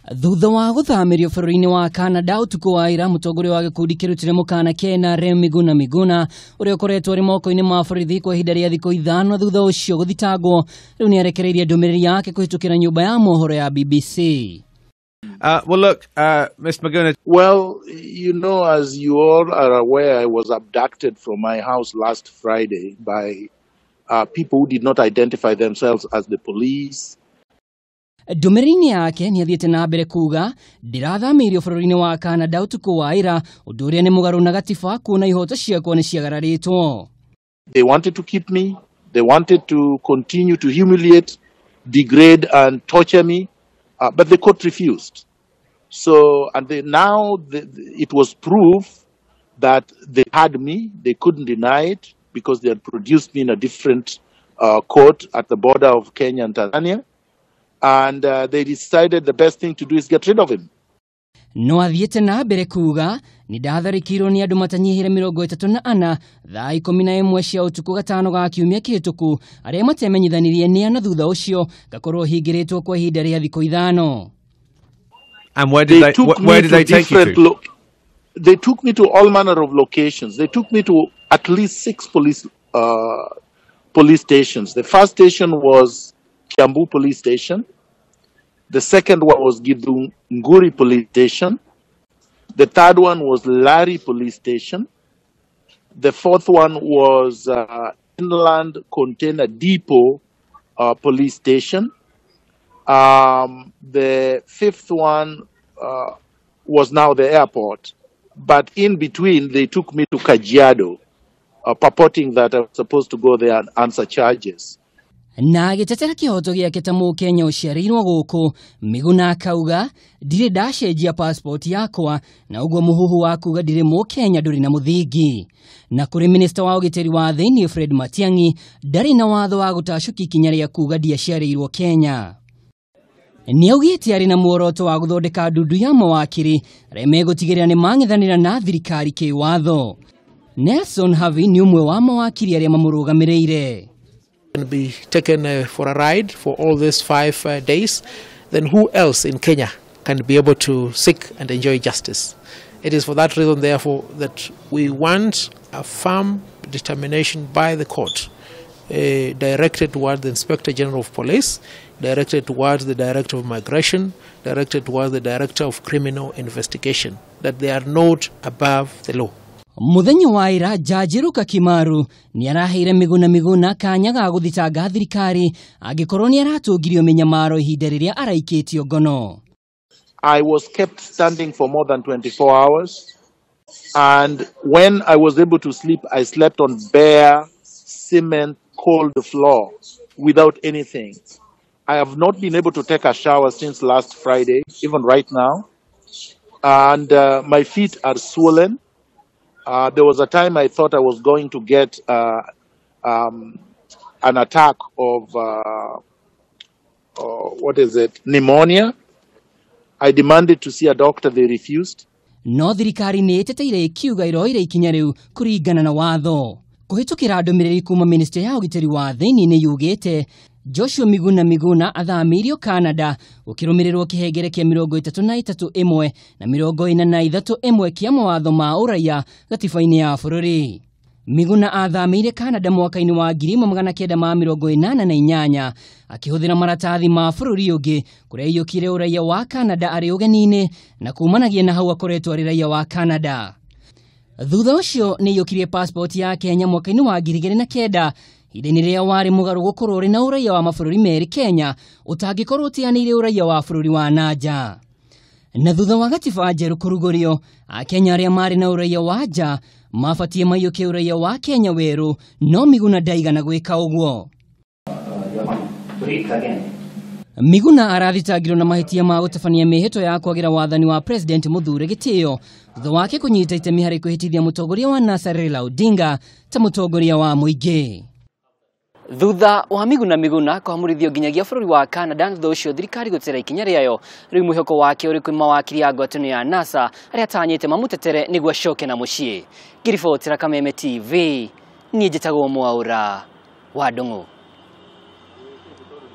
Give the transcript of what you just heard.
Thutha wa gũthamĩrio bũrũri-inĩ wa Canada ũtukũ wa ira, mũtongoria wa gĩkundi kĩrutĩre mũkana KNRM Miguna Miguna ũrĩa ũkoretwo arĩ moko-inĩ ma borithi kwa ihinda rĩa thikũ 5 thutha ũcio gũthitangwo, rĩu nĩ arekereirie ndũmĩrĩri yake kũhĩtũkĩra nyũmba ya mohoro ya BBC. Well, look, Mr. Miguna. Well, you know, as you all are aware, I was abducted from my house last Friday by people who did not identify themselves as the police. Ndũmĩrĩri-inĩ yake nĩ athiĩte na mbere kuga ndĩrathamĩirio bũrũri-inĩ wa Canada ũtukũ wa ira, ũndũ ũrĩa nĩ mũgarũ na gatiba kuona ihoto ciakwa nĩ ciagararĩtwo. They wanted to keep me. They wanted to continue to humiliate, degrade and torture me, but the court refused. So, and they, now it was proof that they had me. They couldn't deny it because they had produced me in a different court at the border of Kenya and Tanzania. And they decided the best thing to do is get rid of him. No athiĩte na mbere kuga nĩ ndatharĩkĩirwo nĩ andũ matanyihĩre 34 thaa 11 cia ũtukũ gatano ga kiumia kĩhĩtũku arĩa matemenyithanirie nĩ ana, thutha ũcio ngakorwo hingĩrĩtwo kwa ihinda rĩa thikũ 5. And where did where did they take you to? They took me to all manner of locations. They took me to at least 6 police stations. The first station was Kiambu Police Station. The second one was Githunguri Police Station. The third one was Lari Police Station. The fourth one was Inland Container Depot Police Station. The fifth one was now the airport. But in between, they took me to Kajiado, purporting that I was supposed to go there and answer charges. Na agĩtetera kĩhoto gĩake ta mũkenya ũciarĩirwo gũkũ, Miguna akauga ndirĩ ndacenjia passport yakwa na ũguo mũhuhu wa kuga ndirĩ mũkenya ndũrĩ na mũthingi. Na kũrĩ minista wa ũgitĩri wa thĩinĩ Fred Matiang'i ndarĩ na watho wa gũtacũkia ikinya rĩa kuga ndiaciarĩirwo Kenya. Nĩaugĩte arĩ na muoroto wa gũthondeka ndundu ya mawakiri arĩa megũtigĩrĩra nĩ mang'ethanĩra na thirikari kĩwatho. Nelson Havi nĩ ũmwe wa mawakiri arĩa mamũrũgamĩrĩire. Be taken for a ride for all these 5 days, then who else in Kenya can be able to seek and enjoy justice? It is for that reason, therefore, that we want a firm determination by the court, directed towards the Inspector General of Police, directed towards the Director of Migration, directed towards the Director of Criminal Investigation, that they are not above the law. Mũthenya wa ira Jaji Ruka Kimaru nĩ araheire Miguna Miguna kanya ga gũthitanga thirikari angĩkorwo nĩ aratũngirio mĩnyamaro ihinda rĩrĩa araikĩtio ngono. I was kept standing for more than 24 hours, and when I was able to sleep, I slept on bare cement cold floor without anything. I have not been able to take a shower since last Friday, even right now, and my feet are swollen. There was a time I thought I was going to get an attack of, pneumonia. I demanded to see a doctor, they refused. No thirikari nĩ ĩteteire ĩkiuga ĩroire ikinya rĩu kũringana na watho. Kũhĩtũkĩra ndũmĩrĩri kuma ministry ya ũgitĩri wa thĩinĩ nĩ yugĩte Joshua Miguna Miguna athamĩirio Canada gũkĩrũmĩrĩrwo kĩhengere kĩa 33(1) na 43(1) kĩa mawatho ma ũraiya gatiba-inĩ ya bũrũri. Miguna athamĩire Canada mwaka-inĩ wa 1988 akĩhũthĩra maratathi ma bũrũri ũngĩ kũrĩa aiyũkire ũraiya wa Canada arĩ ũgeni-inĩ na kumanagia na hau akoretwo arĩ raiya wa Canada. Thutha ũcio nĩ aiyũkirie passport ya Kenya mwaka-inĩ wa 2009 ihinda-inĩ rĩrĩa warĩ mũgarũ gũkorwo ũrĩ na ũraiya wa mabũrũri merĩ Kenya ũtangĩkorwo ũteanĩire ũraiya wa bũrũri wa nanja. Na thutha wa gatiba njerũ kũrugũrio, akenya arĩa marĩ na ũraiya wa nja mabatie maiyũkie ũraiya wa Kenya werũ, no Miguna ndaigana gwĩka ũguo. Miguna arathitangirwo na mahĩtia ma gũtabania mĩhĩto ya kwagĩra wathani wa President Mũthure gĩtĩo thutha wake kũnyita itemi harĩ kwĩhĩtithia mũtongoria wa NASA Raila Odinga ta mũtongoria wa mũingĩ. Thutha wa Miguna Miguna kũhamũrithio nginyagia bũrũri wa Canada, thutha ũcio thirikari gũtera ikinya rĩayo, rĩu mwĩhoko wake ũrĩ kwĩ mawakiri a ngwatanĩro ya NASA arĩa atanyĩte mamũtetere nĩguo acoke na mũciĩ. Ngĩribotera Kameme TV, niĩ njĩtagwo Mwaũra wa Ndung'u.